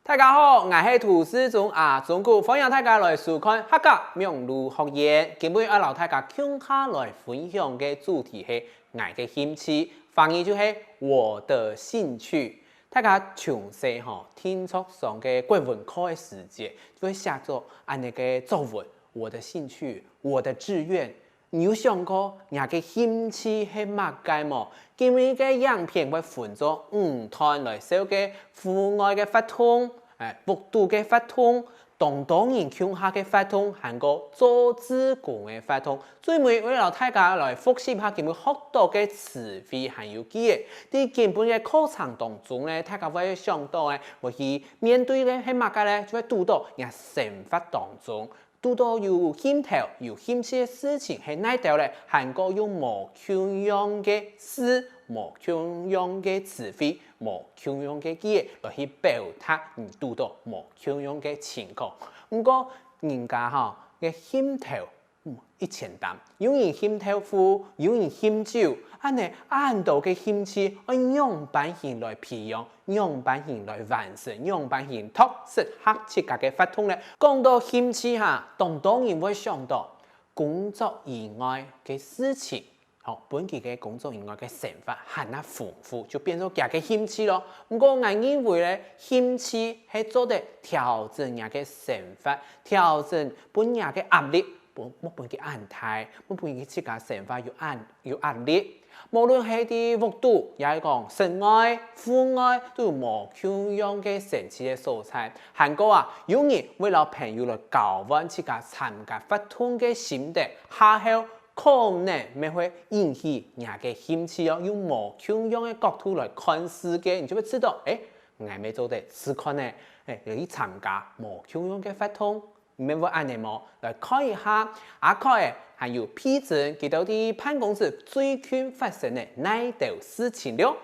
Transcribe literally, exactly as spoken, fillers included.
大家好，𠊎係涂世忠阿忠牯，歡迎大家來收看客家網路學院。今晡日愛摎大家共下來分享个主題係𠊎个興趣，華語就係我的興趣。大家從細吼，定著上个國文課个時節，就會寫著恁呢个作文：我的興趣，我的志願。你有想過若个興趣係麼个無？今晡日个影片會分做五段來紹介：戶外个活動、欸，屋肚个活動、當多人共下个活動，還過做志工个活動。最尾會摎大家來複習下今晡日學著个詞彙還有句仔。在今晡日个課程當中呢，大家會想著欸，會去面對个係麼个呢？就會堵著若生活當中 堵著有興頭、有興趣个事情係哪兜咧，還過用無共樣个字、無共樣个詞彙、無共樣个句仔來去表達你堵著無共樣个情況。毋過人家吼个興頭，嗯，一千擔，有人興豆腐，有人興酒，恁呢恁多个興趣，愛仰般形來培養？ 仰般形來完成，仰般形擇適合自家个活動呢？講著興趣哈，當多人會想著工作以外个事情，吼，分佢个工作以外个生活還較豐富，就變做佢个興趣囉。毋過𠊎認為咧，興趣係做得調整若个生活，調整分若个壓力，莫莫分佢恁大，莫分佢自家生活有恁有壓力。 無論係在屋肚，也係講室外、戶外，都有無共樣个神奇个所在。還過啊，有人會摎朋友來交換自家參加活動个心得，下後可能乜會引起若个興趣哦，用無共樣个角度來看世界，你就會知著，欸，𠊎乜做得試看呢，欸，來去參加無共樣个活動。 你乜會恁呢無？來看一下阿凱仔還有P珍佢兜在辦公室最近發生个哪兜事情了。